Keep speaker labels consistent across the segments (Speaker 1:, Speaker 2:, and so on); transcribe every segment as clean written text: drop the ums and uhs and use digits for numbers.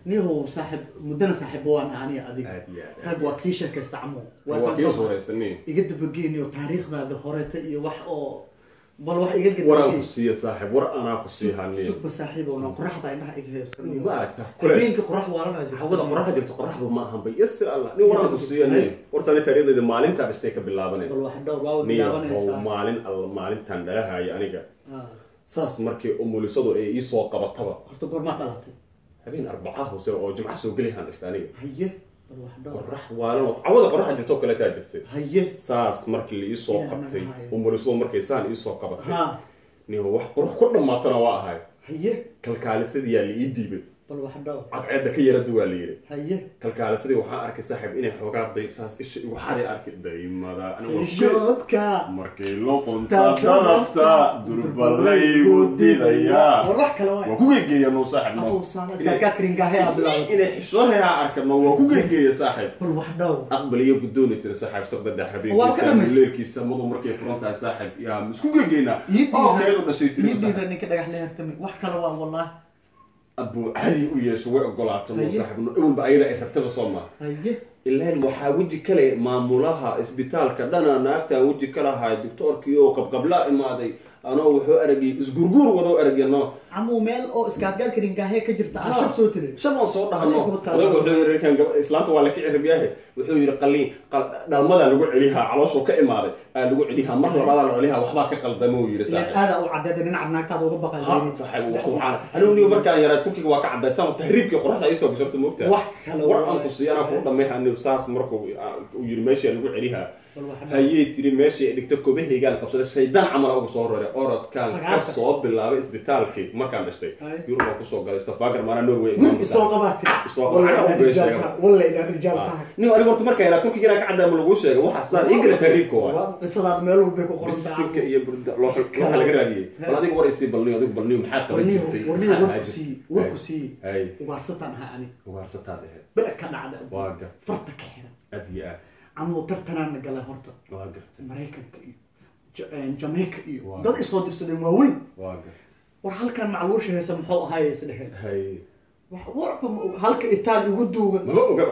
Speaker 1: Nihow saaxib, muddana saaxiib waan aniga adiga.
Speaker 2: Aad iyo aad.
Speaker 1: Rag waa kii sheekaysta camo.
Speaker 2: Waa kii soo
Speaker 1: iga dabageeniyo taariikhdaada horeeta iyo wax oo bal wax iga
Speaker 2: waraan ku siiya saaxiib, war anaa ku sii haniyo.
Speaker 1: Sugba saaxiib oo qoraxda indhaha iga haysto.
Speaker 2: Ma aragta
Speaker 1: habeenkii qorax waalana jirto.
Speaker 2: Hawada qoraxda jirto, qoraxba ma ahan bay yasir Allah. Nin waraan ku siiya nin horta ani taariikhdayda maalintaa dhashtay ka bilaabanay.
Speaker 1: Bal wax dhowr waa bilaabanaysaa.
Speaker 2: Maalin alla maalintan dhalahaaya aniga saas markii umulisadu ay ii soo qabataba.
Speaker 1: Horta goormaa dhalatay?
Speaker 2: Habeen arbaca hoose oo jimca soo gelihaan dhashtay aniga.
Speaker 1: Haye, bal wax dhowr.
Speaker 2: Qorax waalan oo cawada qoraxa jirto oo kaleetaa jirtay.
Speaker 1: Haye.
Speaker 2: Saas markii la ii soo qabtay umulisadu markay saan ii soo qabatay niho wax qurux ku dhammaatana waa ahay.
Speaker 1: Haye.
Speaker 2: Kalkaalisadii yaa la ii dhiibay.
Speaker 1: Bal wax dhowr.
Speaker 2: Cadceedda ka yara duwaa la yidhi.
Speaker 1: Haye.
Speaker 2: Kalkaalisadii waxaan arkay saaxiib inay xoogaa day saas isha igu xaday arkay daymada.
Speaker 1: Shoodka
Speaker 2: markii luqunta dadabta durba laygu didayaa.
Speaker 1: War wax kale waay.
Speaker 2: Waa ku geegeeya noo saaxiib
Speaker 1: noo. Inay
Speaker 2: xishoohayaa arkano waa ku geegeeya saaxiib.
Speaker 1: Bal wax dhowr.
Speaker 2: Aqbal iyo guddooni tiri saaxiib saqda dhex habeenkiisa leerkiisa madu markay furan tahay saaxiib yaa isku geegeynaa. Oo kayadu dhashay tiri
Speaker 1: saaxiib. Ninka dhagax la hertamay wax kale waa wallahi.
Speaker 2: Abu cali u yeesho way ogolaato noo saaxiib ewelba ayada ay rabtaba soo maaha. Ilaan waxaa weji kale maamulaha isbitaalka dhana naagtaan weji ka lahay doctoorkii oo qabqabla imaaday anoo wuxuu aragay isgurguur wadoo aragay no.
Speaker 1: Camuu meel oo iskaadgaadka ringaahee ka jirta aan shab soo tirin.
Speaker 2: Shab aan soo dhahno. Odagu wuxuu yiri kan islaanta waa la kici rabiyaahe. Wuxuu yiri qalliin dhalmada lagu celihaa calooshoo ka imaaday aa lagu celihaa mar labaad la celihaa waxbaa ka qaldamo uu yiri saaxiib.
Speaker 1: Aada u cadeed dhinaca naagtaada uga baqay.
Speaker 2: Ha saaxiib wax waxaan anigu niyo markaan yaraa Turkiga waa ka cadaysan tahriibkii qoraxda ay soo gasharta moogtaa.
Speaker 1: Wax kale
Speaker 2: war aan ku siiyana ku dhamay anigu saas markuu uu yiri meesha lagu celihaa. Hayay tiri meeshii ay dhigto kobahaygaan qabsaday shaydaan camal ugu soo roray orodkaan ka soo bilaabay isbitaalkii markaan dhashtay Yurub waan kusoo galay Stavanger maana Norway
Speaker 1: soo qabatay soo qabatay walla ila rijaal tahay
Speaker 2: nin anigu horta markaan yaraa Turkiga inaan ka cadaamo lagu sheegay waxa saan ii kala tahriibka waa
Speaker 1: qisadaad meel walba ku qoran tahay
Speaker 2: bisinka iyo burda loo waxa laga raadiyay bal adiga war isii balniyo adigu balniyo maxaa qaban jirtay
Speaker 1: war ku sii ugaarsataan ahaa ani
Speaker 2: ugaarsataan ahayd
Speaker 1: bal ka dhacda
Speaker 2: waa gar
Speaker 1: farta ka xiran
Speaker 2: aad iyo aad
Speaker 1: camuu tartanaana galay horta.
Speaker 2: Waa gartay.
Speaker 1: Maraykanka iyo Jamaica iyo dad isoo dirsadeen waaweyn.
Speaker 2: Waa gartay.
Speaker 1: War halkan macluusha haysa muxuu ahaay is dheheen.
Speaker 2: Haye.
Speaker 1: Wax warba halka Itaal igu duugan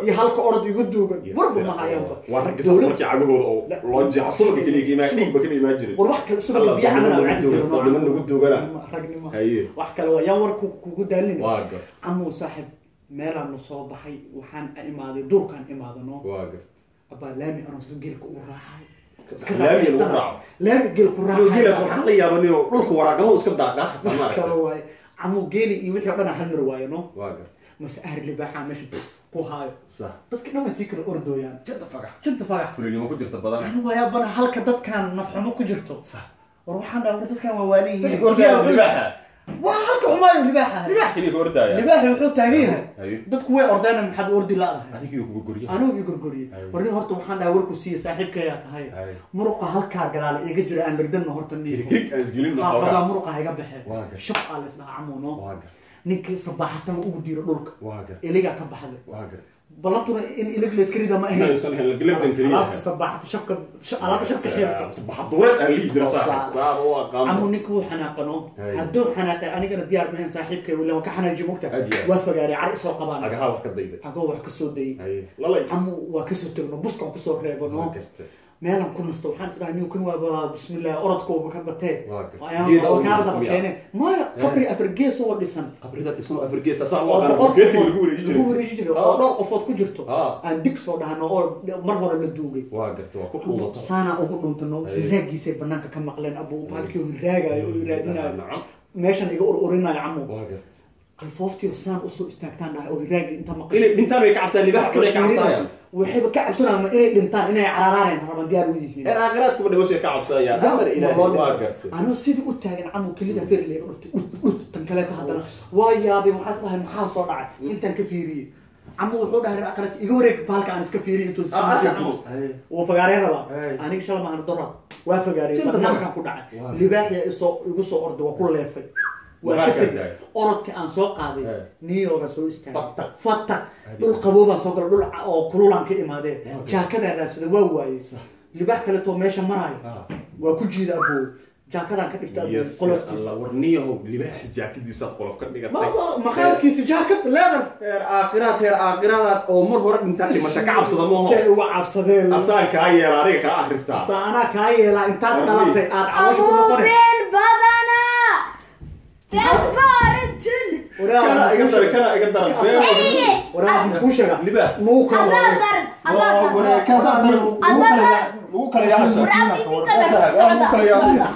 Speaker 2: iyo
Speaker 1: halka orod igu duugan warba ma hayaanba.
Speaker 2: Waa ragga saas markii cagahooda oo loo jeexo subagga kaliya ka imaan dhiigba kama imaan jirin.
Speaker 1: War wax kale subagga biyo camal aan cabi jirin.
Speaker 2: Niman nagu duugana.
Speaker 1: Ragnimo.
Speaker 2: Haye.
Speaker 1: Wax kale waa yaan war kugu daalin.
Speaker 2: Waa gartay.
Speaker 1: Camuu saaxiib meelaan soo baxay waxaan imaaday duurkaan imaadano.
Speaker 2: Waa gartay.
Speaker 1: Abaa laami anoo sas geelka ugu raaxay.
Speaker 2: Laami lagu raaco.
Speaker 1: Laami geel ku raaxay.
Speaker 2: Geelaas waxaa la yaabaa inuu dhulka waraaqadahu iska daaqaa xataa ma aragtay.
Speaker 1: Kale waaye. Camuu geeli iyo wixii oo dhan hal mar waaye no.
Speaker 2: Waa gartay.
Speaker 1: Mase ahri libaaxa meesha ku haayo.
Speaker 2: Sax.
Speaker 1: Dadka dhan way sii kala ordooyaan.
Speaker 2: Janta fagax.
Speaker 1: Janta fagax.
Speaker 2: Fulinimo ku jirta badan.
Speaker 1: Anu waa yaabana halka dadkan nafxumo ku jirto.
Speaker 2: Sax.
Speaker 1: War waxaan dhahay war dadkan waa waalan yihiin.
Speaker 2: Ordaya libaaxa.
Speaker 1: Waa halka xumaayo libaaxa.
Speaker 2: Libaax kaliya ordaya.
Speaker 1: Libaaxa wuxuu taagan yahay. Dadku way ordayna maxaad ordi la'dahay.
Speaker 2: Adiga iyo gorgoriyay.
Speaker 1: Anigu iyo gorgoriyay. War nin horta waxaan dhahay warku siiyo saaxiibkay tahay. Muruqa halka galaal iga jira aan lagdanno horta nin.
Speaker 2: Kirik aan isgelin
Speaker 1: ma qaba. Muruqa iga baxay. Shab aan isna camuno. Ninkii sabaxatan ugu diiro dhulka. Iliga ka baxday.
Speaker 2: Waa gartay.
Speaker 1: Balantuna in ilig la iska rido ma ahayn.
Speaker 2: Aysan helin galabdan kaliya.
Speaker 1: Alaabta sabaxata shafka alaabta shafka xirto.
Speaker 2: Sabaxdureed aan lii jira saaxiib. Saaba waa qaam.
Speaker 1: Amu ninka wuu xanaaqano. Hadduu xanaaqay anigana diyaar ma ahayn saaxiibkay wala waan ka xanaajin mugta. Waa fogaaray cari soo qabaan.
Speaker 2: Agaha wax ka dayday.
Speaker 1: Agoo wax ka soo dayay.
Speaker 2: Lalay.
Speaker 1: Amu waa ka soo tagno buskan ku soo reebano. Meelan ku nasto waxaan isdhahay niyo kan waaba bismillah orodkooba ka batee. Keene maya qabri afar gees oo dhisan.
Speaker 2: Qabrida dhisan oo afar gees asaa waa qaan lagu wareejin jiray.
Speaker 1: Lagu wareejin jiray oo dhowr qofood ku jirto. Aan dig soo dhahno oo mar hore la duugay.
Speaker 2: Waa gartay waa ku dhuunta.
Speaker 1: Saana ugu dhuuntano raagiisay banaanka ka maqleen abuu halkii uu raagayo oo raadinayo. Meeshan iga ururinayo camu.
Speaker 2: Waa gartay.
Speaker 1: Qalfooftii saan u soo istaagtaan dhahay oo raagi inta maqashay.
Speaker 2: Inay dhintaan way ka cabsaan libaax kulay ka cabsayaan.
Speaker 1: Waxayba ka cabsanayaan inay dhintaan inay cararaareen rabaan diyaar u yihiin.
Speaker 2: Ee aakhiraadku dhimasho ka cabsanayaan. Amar ilaahay waa gartay.
Speaker 1: Anoo sidii u taagan camu kelida feer leega dhuftay dhut tan kale ta haddana waa yaabay waxaas dhahay maxaa soo dhacay intaan ka fiiriyay. Camu wuxuu dhahay aakhiraadka iga wareeg bahalka aan iska fiiriyo intuu wuu fagaareen rabaa. Aniga shalay maahan dorad waa fagaareen barnaamijkan ku dhacay. Libaaxya isoo igu soo orday waa ku leefay. Waa ka tegay orodka aan soo qaaday New York soo istaagay fataq dhul qaboobaan soo galay dhul oo kululaan ka imaadeen jaakadaan raadsaday waa waayey libaax kale too meesha maraayo waa ku jiida aboo Jaakadaan ka dhigta
Speaker 2: Yes,
Speaker 1: qoloftiisa.
Speaker 2: Allah, war niyahow, libaaxa jaakadiisaad qolof ka dhigatay.
Speaker 1: Maqaarkiisa jaakad leather.
Speaker 2: Heer aakhiraad, heer aakhiraadaad oo mar hore dhintaa dhimasho ka cabsada mooho.
Speaker 1: Si ay uga cabsadeen.
Speaker 2: Asaan kaa yeela, adiga kaa akhristaa.
Speaker 1: Saanaa kaa yeelaa intaad
Speaker 2: Warni.
Speaker 1: dhalatay aad caloosha ku
Speaker 3: Abuu
Speaker 1: noqonay.
Speaker 3: been badanaa. Danfaarintin.
Speaker 2: Kana iga daran, kana iga daran.
Speaker 1: Waraa waxaan kuu sheegaa.
Speaker 2: Libaax.
Speaker 1: Nugu kala
Speaker 3: Adaa
Speaker 1: wareeg.
Speaker 3: daran, adaa daran.
Speaker 2: Kaasaa daran.
Speaker 3: Adaa daran.
Speaker 2: Lagu kala yaasha.
Speaker 3: War idinka daran, socda, socda.